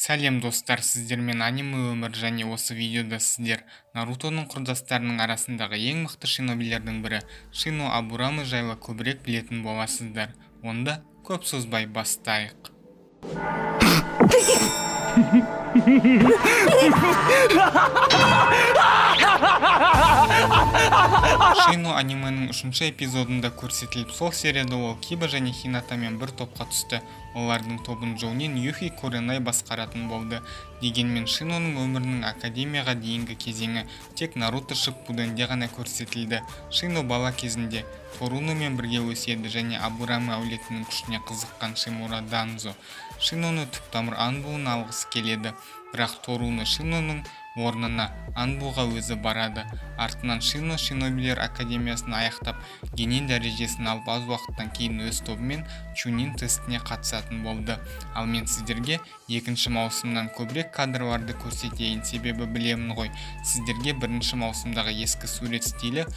Сәлем, достар! Сіздермен Аниме Өмір және осы видеода сіздер Нарутоның құрдастарының арасындағы ең мықты шинобилердің бірі Шино Абураме жайлы көбірек білетін боласыздар. Онда көп созбай бастайық. Шино анименің үшінші эпизодында көрсетіліп, сол серияда ол Киба және Хинатамен бір топқа түсті. Олардың тобын Джоунин Юхи Куренай басқаратын болды. Дегенмен Шиноның өмірінің академияға дейінгі кезеңі тек Наруто Шиппуденде ғана көрсетілді. Шино бала кезінде Торунумен бірге өседі және Абураме әулетінің күшіне қызыққан Шимура Данзо Шиноны түптамыр Анбуын алғысы келеді, бірақ Торуно Шиноның орнына Анбуға өзі барады. Артынан Шино шинобилер академиясын аяқтап, генин дәрежесін алып, аз уақыттан кейін өз тобымен Чунин тестіне қатысатын болды. Ал мен сіздерге екінші маусымнан көбірек кадрларды көрсетейін, себебі білемін ғой, сіздерге бірінші маусымдағы ескі сурет стилі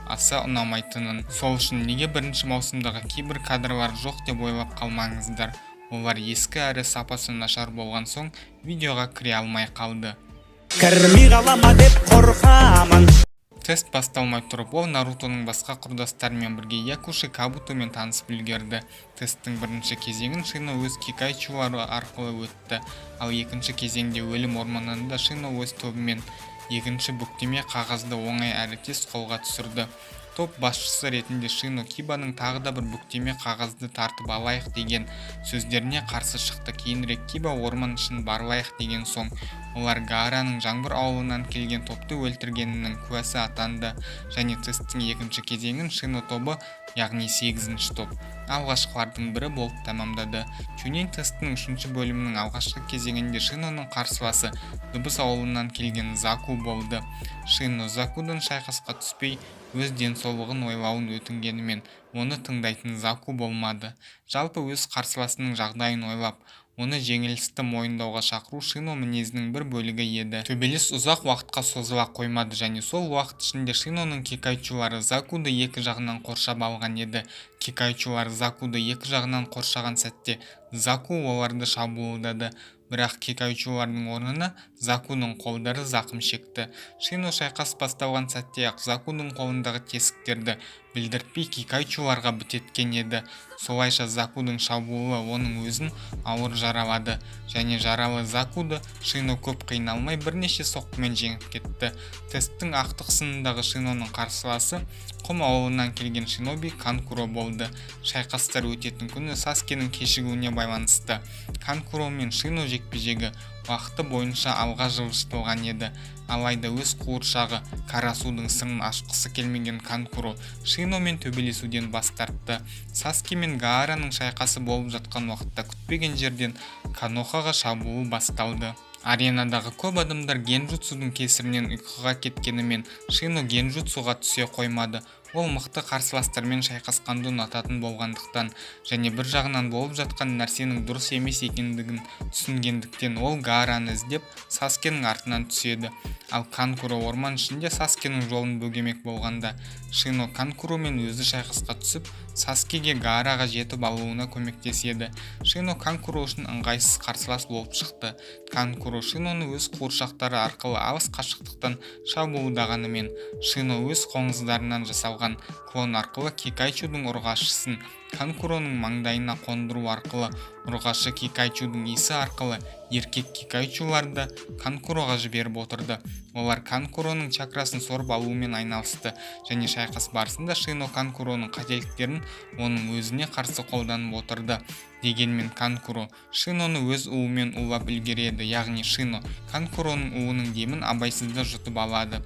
аса ұнамайтынын. Сол үшін неге бірінші маусымдағы кейбір кадрлар жоқ деп ойлап қалмаңыздар. Олар ескі әрі сапасы нашар болған соң, видеоға кіре алмай қалды. Кірмей қала ма деп қорқамын. Тест басталмай тұрып, ол Нарутоның басқа құрдастарымен бірге Якуши Кабутомен танысып үлгерді. Тесттің бірінші кезеңін Шино өз кикайчулары арқылы өтті, ал екінші кезеңде өлім орманында Шино өз тобымен екінші бүктеме қағазды оңай әрі тез қолға түсірді. Топ басшысы ретінде Шино Кибаның «Тағы да бір бүктеме қағазды тартып алайық» деген сөздеріне қарсы шықты. Кейінірек Киба орман ішін барлайық деген соң, олар Гаараның Жаңбыр ауылынан келген топты өлтіргенінің куәсі атанды. Және тесттің екінші кезеңін Шино тобы, яғни сегізінші топ, алғашқылардың бірі болып тәмамдады. Чунин тестінің үшінші бөлімінің алғашқы кезеңінде Шиноның қарсыласы Дыбыс ауылынан келген Заку болды. Шино Закудан шайқасқа түспей, өз денсаулығын ойлауын өтінгенімен, оны тыңдайтын Заку болмады. Жалпы, өз қарсыласының жағдайын ойлап, оны жеңілісті мойындауға шақыру Шино мінезінің бір бөлігі еді. Төбелес ұзақ уақытқа созыла қоймады және сол уақыт ішінде Шиноның кикайчулары Закуды екі жағынан қоршап алған еді. Кикайчулар Закуды екі жағынан қоршаған сәтте Заку оларды шабуылдады, бірақ кикайчулардың орнына Закудың қолдары зақым шекті. Шино шайқас басталған сәтте-ақ Закудың қолындағы тесіктерді білдіртпей кикайчуларға бітеткен еді. Солайша Закудың шабуылы оның өзін ауыр жаралады және жаралы Закуды Шино көп қиналмай, бірнеше соққымен жеңіп кетті. Тесттің ақтық сынындағы Шиноның қарсыласы Құм ауылынан келген шиноби Канкуро болды. Шайқастар өтетін күні Саскенің кешігуіне байланысты Канкуро мен Шино жекпе-жегі уақыты бойынша алға жылжытылған еді. Алайда өз қуыршағы Карасудың сырын ашқысы келмеген Канкуро Шиномен төбелесуден бас тартты. Саске мен Гаараның шайқасы болып жатқан уақытта күтпеген жерден Конохаға шабуыл басталды. Аренадағы көп адамдар генджутсудың кесірінен ұйқыға кеткенімен, Шино генджутсуға түсе қоймады. Ол мықты қарсыластармен шайқасқанды ұнататын болғандықтан және бір жағынан болып жатқан нәрсенің дұрыс емес екендігін түсінгендіктен, ол Гаараны іздеп Саскенің артынан түседі. Ал Канкуро орман ішінде Саскенің жолын бөгемек болғанда, Шино Канкуромен өзі шайқасқа түсіп, Саскеге Гаараға жетіп алуына көмектеседі. Шино Канкуро үшін ыңғайсыз қарсылас болып шықты. Канкуро Шиноны өз қуыршақтары арқылы алыс қашықтықтан шабуылдағанымен, Шино өз қоңыздарынан жасалған клон арқылы кикайчудың ұрғашысын Канкуроның маңдайына қондыру арқылы ұрғашы кикайчудың иісі арқылы еркек кикайчуларды Канкуроға жіберіп отырды. Олар Канкуроның чакрасын сорып алумен айналысты және шайқас барысында Шино Канкуроның қателіктерін оның өзіне қарсы қолданып отырды. Дегенмен Канкуро Шиноны өз уымен улап үлгереді, яғни Шино Канкуроның уының демін абайсызда жұтып алады.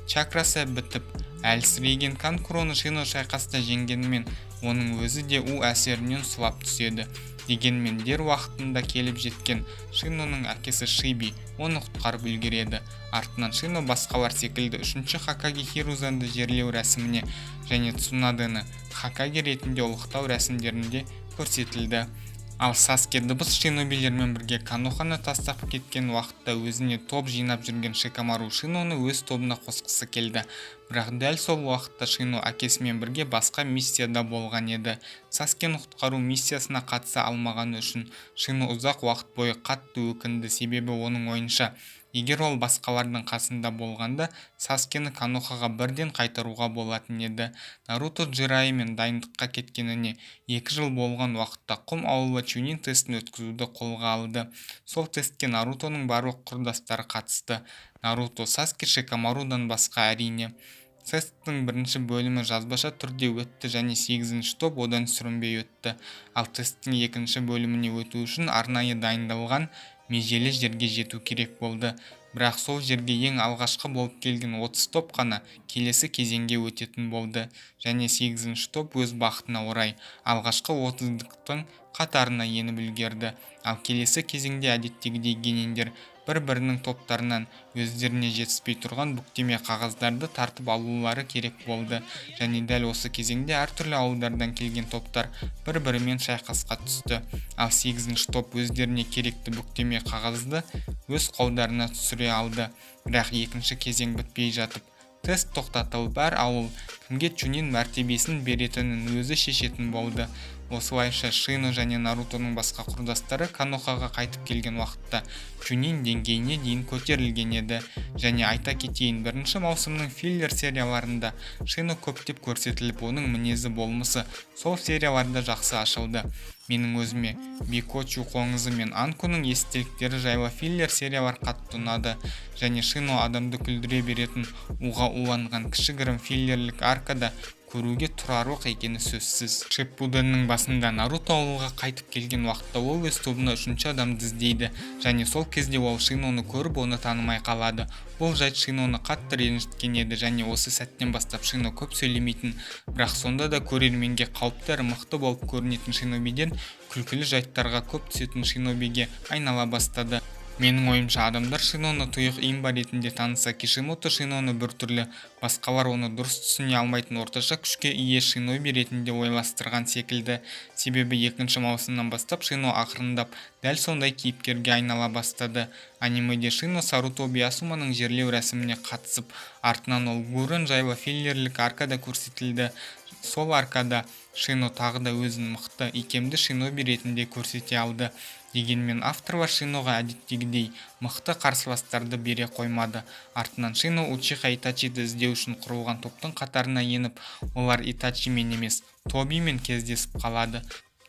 Чакрасы бітіп, әлсіреген Канкуроны Шино шайқаста жеңгенімен, оның өзі де у әсерінен сұлап түседі. Дегенмен дер уақытында келіп жеткен Шиноның әкесі Шиби оны құтқарып үлгереді. Артынан Шино басқалар секілді үшінші Хокаге Хирузанды жерлеу рәсіміне және Цунадені Хокаге ретінде ұлықтау рәсімдерінде көрсетілді. Ал Саске дыбыс шинобилермен бірге Коноханы тастап кеткен уақытта өзіне топ жинап жүрген Шикамару Шиноны өз тобына қосқысы келді. Бірақ дәл сол уақытта Шино әкесімен бірге басқа миссияда болған еді. Саскені құтқару миссиясына қатыса алмағаны үшін Шино ұзақ уақыт бойы қатты өкінді. Себебі оның ойынша, егер ол басқалардың қасында болғанда, Саскені Конохаға бірден қайтаруға болатын еді. Наруто Джирайямен дайындыққа кеткеніне 2 жыл болған уақытта Құм ауылы Чунин тестін өткізуді қолға алды. Сол тестке Нарутоның барлық құрдастары қатысты, Наруто, Саске, Шикамарудан басқа, әрине. Тесттің бірінші бөлімі жазбаша түрде өтті және сегізінші топ одан сүрінбей өтті. Ал тесттің екінші бөліміне өту үшін арнайы дайындалған межелі жерге жету керек болды. Бірақ сол жерге ең алғашқы болып келген 30 топ қана келесі кезеңге өтетін болды және сегізінші топ өз бақытына орай алғашқы отыздықтың қатарына еніп үлгерді. Ал келесі кезеңде әдеттегідей гениндер бір-бірінің топтарынан өздеріне жетіспей тұрған бүктеме қағаздарды тартып алулары керек болды. Және дәл осы кезеңде әртүрлі ауылдардан келген топтар бір-бірімен шайқасқа түсті. Ал сегізінші топ өздеріне керекті бүктеме қағазды өз қолдарына түсіре алды. Бірақ екінші кезең бітпей жатып тест тоқтатылып, әр ауыл кімге чунин мәртебесін беретінін өзі шешетін болды. Осылайша, Шино және Нарутоның басқа құрдастары Конохаға қайтып келген уақытта чунин деңгейіне дейін көтерілген еді. Және айта кетейін, бірінші маусымның филлер серияларында Шино көптеп көрсетіліп, оның мінезі, болмысы сол серияларда жақсы ашылды. Менің өзіме Бикочу қоңызы мен Анконың естеліктері жайлы филлер сериялар қатты ұнады. Және Шино адамды күлдіре беретін уға уланған кішігірім филлерлік аркада көруге тұрарлық екені сөзсіз. Шиппуденнің басында Наруто ауылға қайтып келген уақытта ол өз тобына үшінші адамды іздейді және сол кезде ол Шиноны көріп, оны танымай қалады. Бұл жайт Шиноны қатты ренжіткен еді. Және осы сәттен бастап Шино көп сөйлемейтін, бірақ сонда да көрерменге қауіпті әрі мықты болып көрінетін шинобиден күлкілі жайттарға көп түсетін шинобиге айнала бастады. Менің ойымша, адамдар Шиноны тұйық имба ретінде таныса, Кишимото Шиноны біртүрлі, басқалар оны дұрыс түсіне алмайтын орташа күшке ие шиноби ретінде ойластырған секілді. Себебі екінші маусымнан бастап Шино ақырындап дәл сондай кейіпкерге айнала бастады. Анимеде Шино Сарутоби Асуманың жерлеу рәсіміне қатысып, артынан ол Гурен жайлы филлерлік аркада көрсетілді. Сол аркада Шино тағы да өзін мықты, икемді шиноби ретінде көрсете алды. Дегенмен авторлар Шиноға әдеттегідей мықты қарсыластарды бере қоймады. Артынан Шино Учиха Итачиді іздеу үшін құрылған топтың қатарына еніп, олар Итачимен емес, Тобимен кездесіп қалады.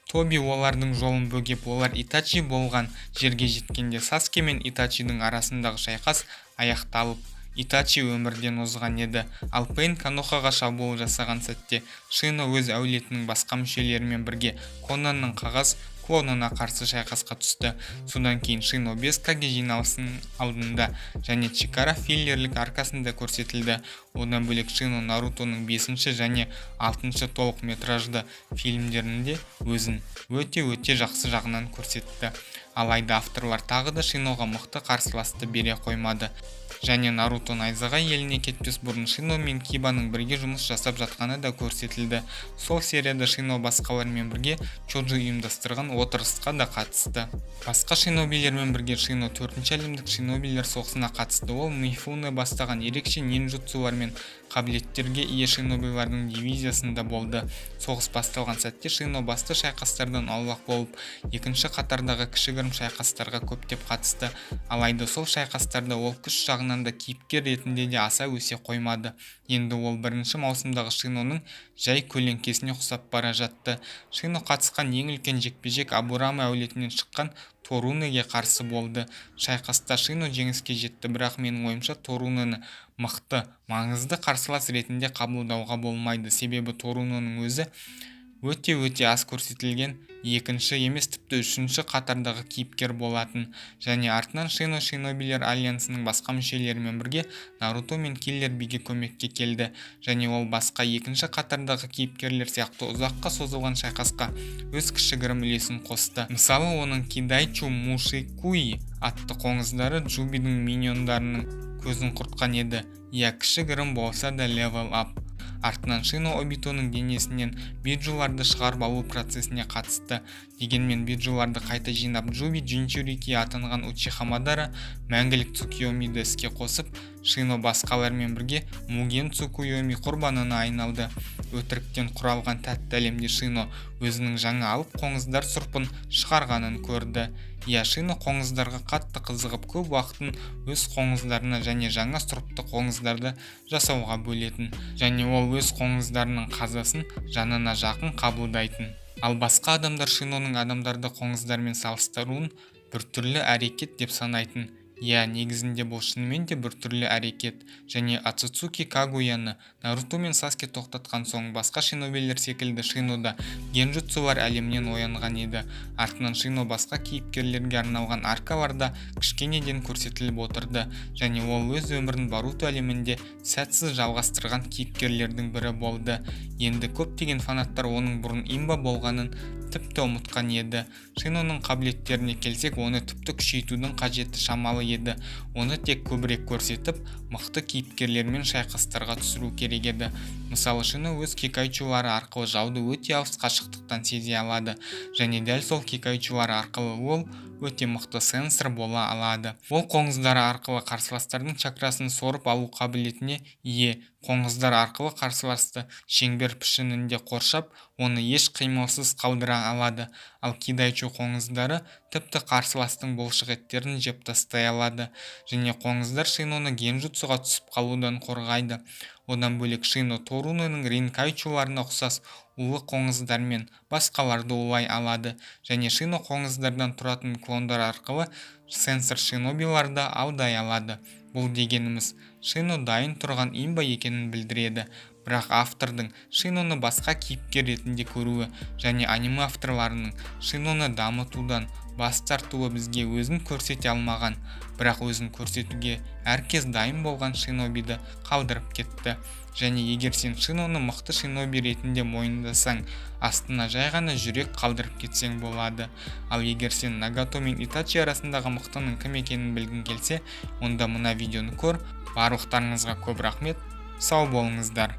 Тоби олардың жолын бөгеп, олар Итачи болған жерге жеткенде, Саске мен Итачидің арасындағы шайқас аяқталып, Итачи өмірден озған еді. Ал Пейн Конохаға шабуыл жасаған сәтте Шино өз әулетінің басқа мүшелерімен бірге Конанның қағаз клонына қарсы шайқасқа түсті. Содан кейін Шино бес Каге жиналысының алдында және Чикара филлерлік аркасында көрсетілді. Одан бөлек, Шино Нарутоның бесінші және алтыншы толық метражды фильмдерінде өзін өте-өте жақсы жағынан көрсетті. Алайда авторлар тағы да Шиноға мықты қарсыласты бере қоймады. Және Наруто Найзағай еліне кетпес бұрын Шино мен Кибаның бірге жұмыс жасап жатқаны да көрсетілді. Сол серияда Шино басқалармен бірге Чоджи ұйымдастырған отырысқа да қатысты. Басқа шинобилермен бірге Шино төртінші әлемдік шинобилер соғысына қатысты. Ол Мифуне бастаған ерекше нинджутсулар мен қабілеттерге ие шинобилардың дивизиясында болды. Соғыс басталған сәтте Шино басты шайқастардан аулақ болып, екінші қатардағы кішігірім шайқастарға көптеп қатысты. Алайда сол шайқастарда ол күш жағынан да, кейіпкер ретінде де аса өсе қоймады. Енді ол бірінші маусымдағы Шиноның жай көлеңкесіне ұқсап бара жатты. Шино қатысқан ең үлкен жекпе-жек Абураме әулетінен шыққан Торунеге қарсы болды. Шайқаста Шино жеңіске жетті, бірақ менің ойымша, Торунені мықты, маңызды қарсылас ретінде қабылдауға болмайды. Себебі Торуненің өзі өте-өте аз көрсетілген екінші емес, тіпті үшінші қатардағы кейіпкер болатын. Және артынан Шино шинобилер альянсының басқа мүшелерімен бірге Наруто мен Киллер Биге көмекке келді және ол басқа екінші қатардағы кейіпкерлер сияқты ұзаққа созылған шайқасқа өз кішігірім үлесін қосты. Мысалы, оның Кидайчу Мушикуи атты қоңыздары Джубидің миньондарының көзін құртқан еді. Иә, кішігірім болса да level up. Артынан Шино Обитоның денесінен биджуларды шығарып алу процесіне қатысты. Дегенмен биджуларды қайта жинап, Джуби джинчурики атанған Учиха Мадара мәңгілік Цукуйомиді іске қосып, Шино басқалармен бірге Муген Цукуйоми құрбанына айналды. Өтіріктен құралған тәтті әлемде Шино өзінің жаңа алып қоңыздар сұрпын шығарғанын көрді. Иә, Шино қоңыздарға қатты қызығып, көп уақытын өз қоңыздарына және жаңа сұрыпты қоңыздарды жасауға бөлетін. Және ол өз қоңыздарының қазасын жанына жақын қабылдайтын. Ал басқа адамдар Шиноның адамдарды қоңыздармен салыстыруын біртүрлі әрекет деп санайтын. Иә, негізінде бұл шынымен де біртүрлі әрекет. Және Оцуцуки Кагуяны Наруто мен Саске тоқтатқан соң, басқа шинобилер секілді Шино да генджутсулар әлемінен оянған еді. Артынан Шино басқа кейіпкерлерге арналған аркаларда кішкенеден көрсетіліп отырды және ол өз өмірін Боруто әлемінде сәтсіз жалғастырған кейіпкерлердің бірі болды. Енді көптеген фанаттар оның бұрын имба болғанын тіпті ұмытқан еді. Шиноның қабілеттеріне келсек, оны тіпті күшейтудің қажеті шамалы еді. Оны тек көбірек көрсетіп, мықты кейіпкерлермен шайқастарға түсіру керек еді. Мысалы, Шино өз кикайчулары арқылы жауды өте алыс қашықтықтан сезе алады және дәл сол кикайчулары арқылы ол өте мықты сенсор бола алады. Ол қоңыздары арқылы қарсыластардың чакрасын сорып алу қабілетіне ие. Қоңыздар арқылы қарсыласты шеңбер пішінінде қоршап, оны еш қимылсыз қалдыра алады. Ал кидайчу қоңыздары тіпті қарсыластың бұлшықеттерін жеп тастай алады. Және қоңыздар Шиноны генджутсуға түсіп қалудан қорғайды. Одан бөлек, Шино Торунының ринкайчуларына ұқсас улы қоңыздармен басқаларды улай алады. Және Шино қоңыздардан тұратын клондар арқылы сенсор шинобиларды алдай алады. Бұл дегеніміз Шино дайын тұрған имба екенін білдіреді. Бірақ автордың Шиноны басқа кейіпкер ретінде көруі және аниме авторларының Шиноны дамытудан бас тартуы бізге өзін көрсете алмаған, бірақ өзін көрсетуге әркез дайын болған шинобиді қалдырып кетті. Және егер сен Шиноны мықты шиноби ретінде мойындасаң, астына жай ғана жүрек қалдырып кетсең болады. Ал егер сен Нагато мен Итачи арасындағы мықтының кім екенін білгің келсе, онда мына видеоны көр. Барлықтарыңызға көп рахмет, сау болыңыздар.